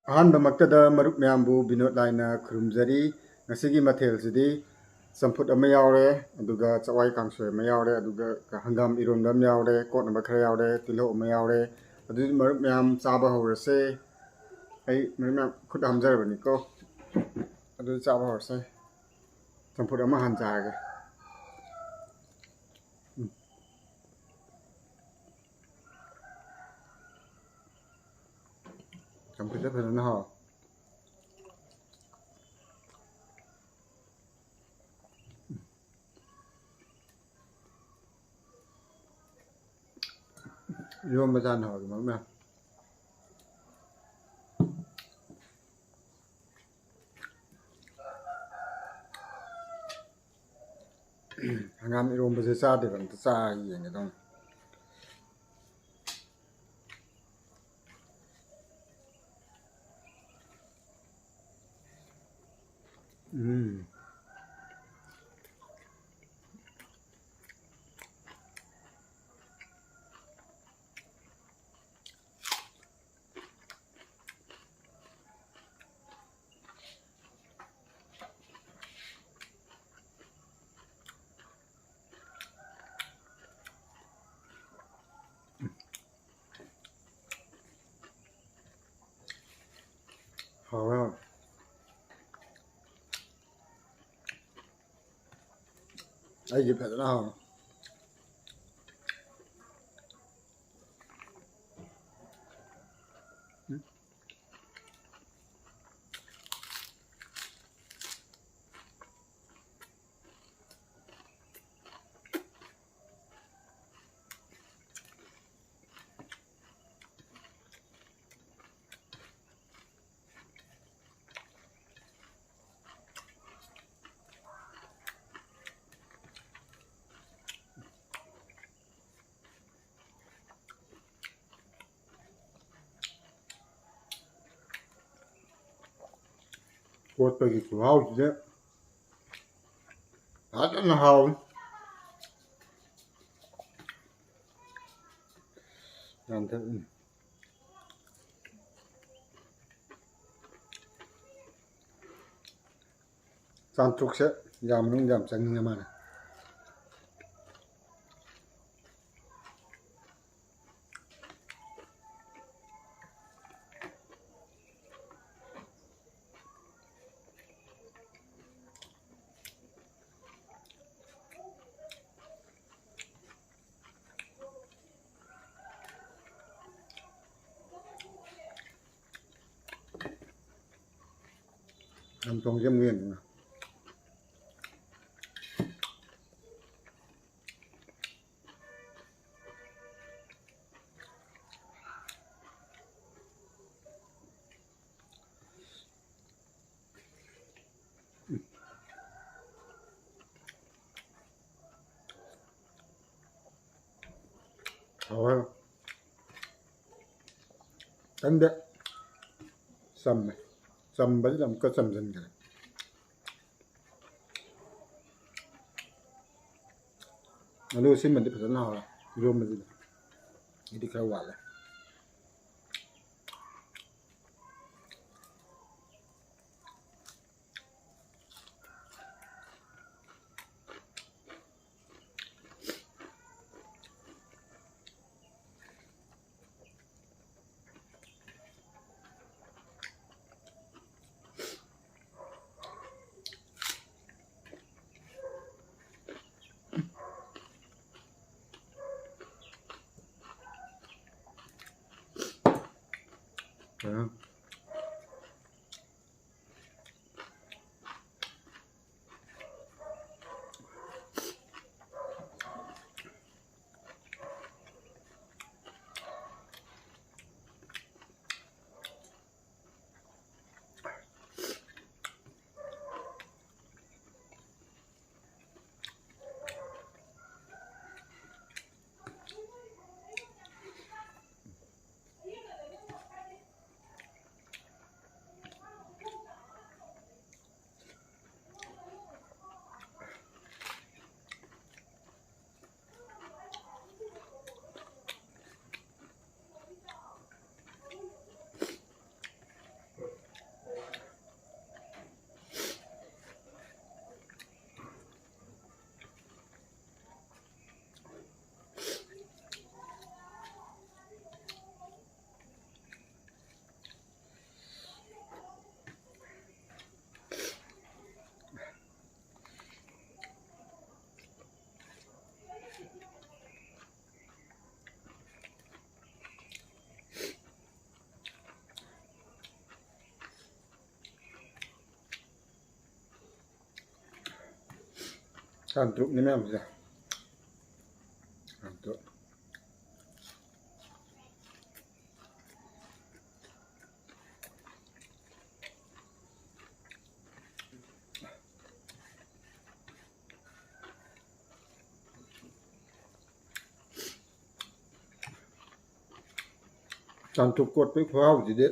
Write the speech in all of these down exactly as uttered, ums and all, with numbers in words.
ꯑꯍꯥꯟꯕꯃꯛꯇꯗ ꯃꯔꯨꯞ ꯃꯌꯥꯝꯕꯨ ꯕꯤꯅꯣꯗ ꯂꯥꯏꯅ ꯈꯨꯔꯨꯝꯖꯔꯤ꯫ ꯉꯁꯤꯒꯤ ꯃꯊꯦꯜꯁꯤꯗꯤ ꯆꯝꯐꯨꯠ ꯑꯃ ꯌꯥꯎꯔꯦ, ꯑꯗꯨꯒ ꯆꯋꯥꯏ ꯀꯥꯡꯁꯣꯏ ꯑꯃ ꯌꯥꯎꯔꯦ, ꯑꯗꯨꯒ ꯍꯪꯒꯥꯝ ꯏꯔꯣꯟꯕ ꯑꯃ ꯌꯥꯎꯔꯦ, ꯀꯣꯠꯅꯕ ꯈꯔ ꯌꯥꯎꯔꯦ, ꯇꯤꯜꯍꯧ ꯑꯃ ꯌꯥꯎꯔꯦ꯫ ꯑꯗꯨꯗꯤ ꯃꯔꯨꯞ ꯃꯌꯥꯝ ꯆꯥꯕ ꯍꯧꯔꯁꯦ꯫ ꯑꯩ ꯃꯔꯨꯞ ꯃꯌꯥꯝ ꯈꯨꯠ ꯍꯥꯝꯖꯔꯕꯅꯤꯀꯣ꯫ ꯑꯗꯨꯗꯤ ꯆꯥꯕ ꯍꯧꯔꯁꯦ꯫ ꯆꯝꯐꯨꯠ ꯑꯃ ꯍꯥꯟꯅ ꯆꯥꯔꯒꯦ꯫ ꯎꯝ꯫ ꯆꯝꯐꯨꯠꯁꯦ ꯐꯖꯅ ꯍꯥꯎꯋꯦ꯫ ꯏꯔꯣꯝꯕ ꯆꯥꯅ ꯍꯥꯎꯔꯤ ꯃꯔꯨꯞ ꯃꯌꯥꯝ꯫ ꯍꯪꯒꯥꯝ ꯏꯔꯣꯝꯕꯁꯦ ꯆꯥꯗꯦꯕ, ꯑꯝꯇ ꯆꯥ ꯌꯦꯡꯒꯦ ꯇꯧꯅꯤ꯫ ꯎꯝ꯫ ꯍꯥꯎꯋꯦ, ꯍꯥꯎꯋꯦ꯫ ꯑꯩꯗꯤ ꯐꯖꯅ ꯍꯥꯎꯋꯦ꯫ ꯀꯣꯠꯄꯒꯤ ꯈꯨꯍꯥꯎꯁꯤꯗꯤ ꯐꯖꯅ ꯍꯥꯎꯏ꯫ ꯌꯥꯝ ꯊꯛ-, ꯎꯝ꯫ ꯇꯥꯡ ꯇꯔꯨꯛꯁꯦ ꯌꯥꯝ ꯃꯅꯨꯡꯗ ꯌꯥꯝ ꯆꯪꯅꯤꯡꯉ ꯃꯥꯜꯂꯦ꯫ ꯆꯝꯊꯣꯡꯁꯦ ꯑꯃꯨꯛ ꯌꯦꯡꯅꯤꯡꯉꯦ꯫ ꯍꯥꯎꯋꯦ꯫ ꯆꯝꯗꯦ꯫ ꯆꯝꯃꯦ꯫ ꯆꯝꯕꯁꯤꯗ ꯑꯃꯨꯛꯀ ꯆꯝꯁꯤꯟꯈ꯭ꯔꯦ꯫ ꯑꯗꯨ ꯁꯤꯃꯗꯤ ꯐꯖꯅ ꯍꯥꯎꯔꯦ꯫ ꯏꯔꯣꯝꯕꯁꯤꯗ ꯑꯩꯗꯤ ꯈꯔ ꯋꯥꯠꯂꯦ꯫ ꯇꯥꯡ ꯇꯔꯨꯛꯅꯤ ꯃꯌꯥꯝꯁꯤꯗ꯫ ꯇꯥꯡ ꯇꯔꯨꯛ꯫ ꯇꯥꯡ ꯇꯔꯨꯛ ꯀꯣꯠꯄꯒꯤ ꯈꯨꯍꯥꯎꯁꯤꯗꯤ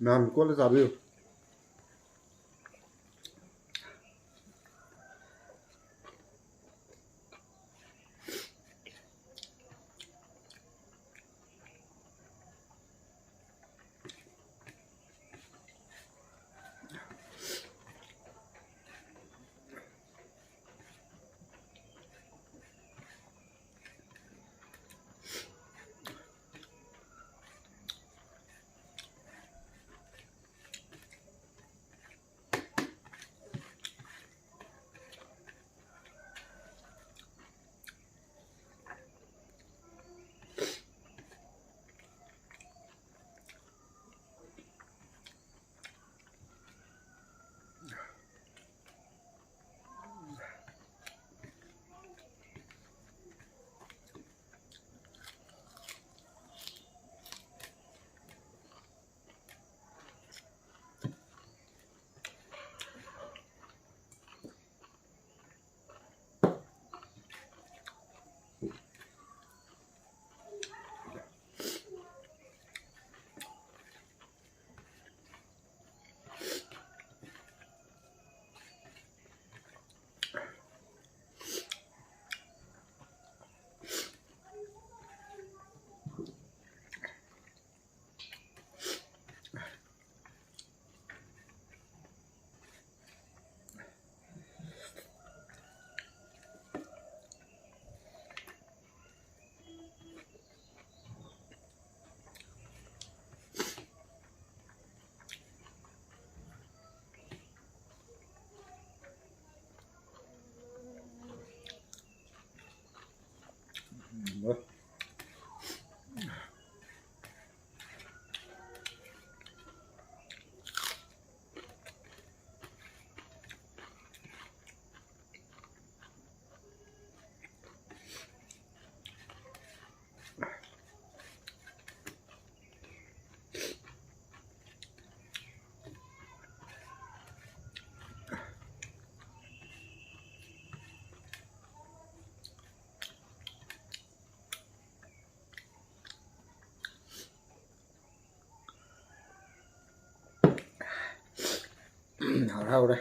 ꯃꯌꯥꯝ ꯀꯣꯠꯂ ꯆꯥꯕꯤꯌꯨ꯫ ꯍꯔꯥꯎꯔꯦ꯫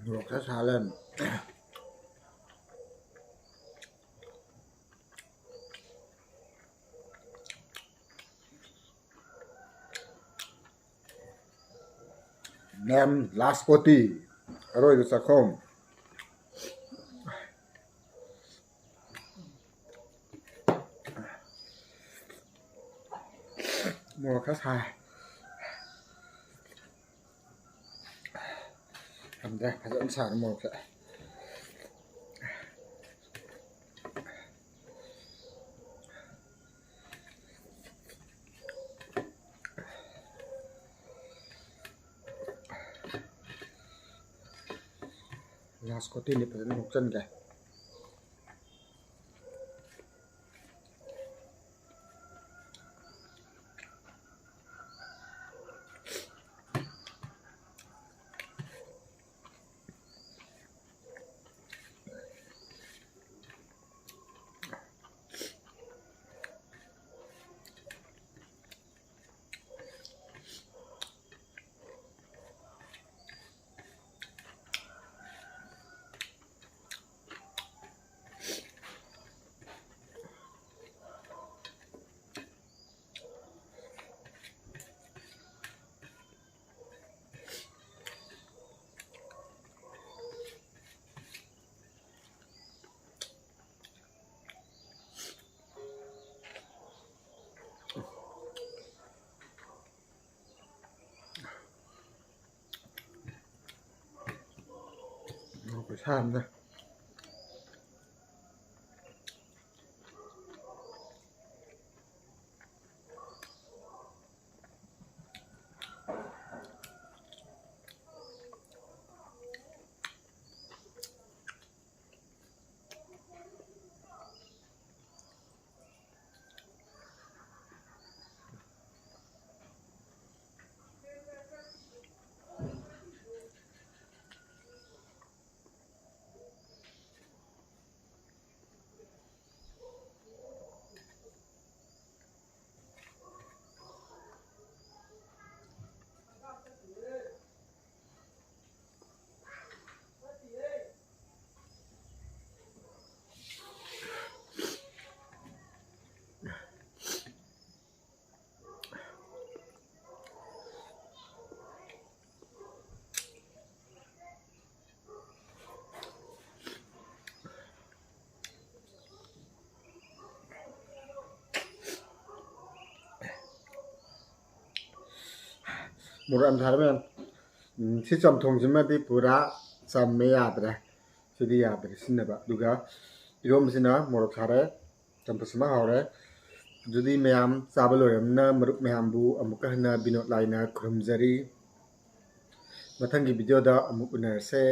ꯃꯣꯔꯣꯛ ꯈꯔ ꯁꯥꯍꯜꯂꯦ꯫ ꯃꯦꯝ ꯂꯥꯁꯄꯣꯇꯤ, ꯑꯔꯣꯏꯕ ꯆꯥꯛꯈꯨꯝ꯫ ꯃꯣꯔꯣꯛ ꯈꯔ ꯁꯥꯏ꯫ ꯊꯝꯗ꯭ꯔꯦ, ꯐꯖꯅ ꯁꯥꯔꯦ ꯃꯣꯔꯣꯛꯁꯦ꯫ ꯂꯥꯁ ꯀꯣꯇꯤꯅꯤ ꯐꯖꯅ ꯍꯨꯞꯆꯟꯒꯦ꯫ ꯄꯩꯁꯥ ꯑꯝꯗ꯫ ꯃꯣꯔꯣꯛ ꯌꯥꯝ ꯁꯥꯔꯦ ꯃꯌꯥꯝ꯫ ꯎꯝ, ꯁꯤ ꯆꯝꯊꯣꯡꯁꯤꯃꯗꯤ ꯄꯨꯔꯥ ꯆꯝꯃꯦ, ꯌꯥꯗ꯭ꯔꯦ꯫ ꯁꯤꯗꯤ ꯌꯥꯗ꯭ꯔꯦ ꯁꯤꯖꯤꯟꯅꯕ꯫ ꯑꯗꯨꯒ ꯏꯔꯣꯝꯕꯁꯤꯅ ꯃꯣꯔꯣꯛ ꯁꯥꯔꯦ, ꯆꯝꯐꯨꯠꯁꯤꯃ ꯍꯥꯎꯔꯦ꯫ ꯑꯗꯨꯗꯤ ꯃꯌꯥꯝ ꯆꯥꯕ ꯂꯣꯏꯔꯕꯅꯤꯅ ꯃꯔꯨꯞ ꯃꯌꯥꯝꯕꯨ ꯑꯃꯨꯛꯀ ꯍꯟꯅ ꯕꯤꯅꯣꯗ ꯂꯥꯏꯅ ꯈꯨꯔꯨꯝꯖꯔꯤ꯫ ꯃꯊꯪꯒꯤ ꯚꯤꯗꯤꯑꯣꯗ ꯑꯃꯨꯛ ꯎꯅꯔꯁꯦ꯫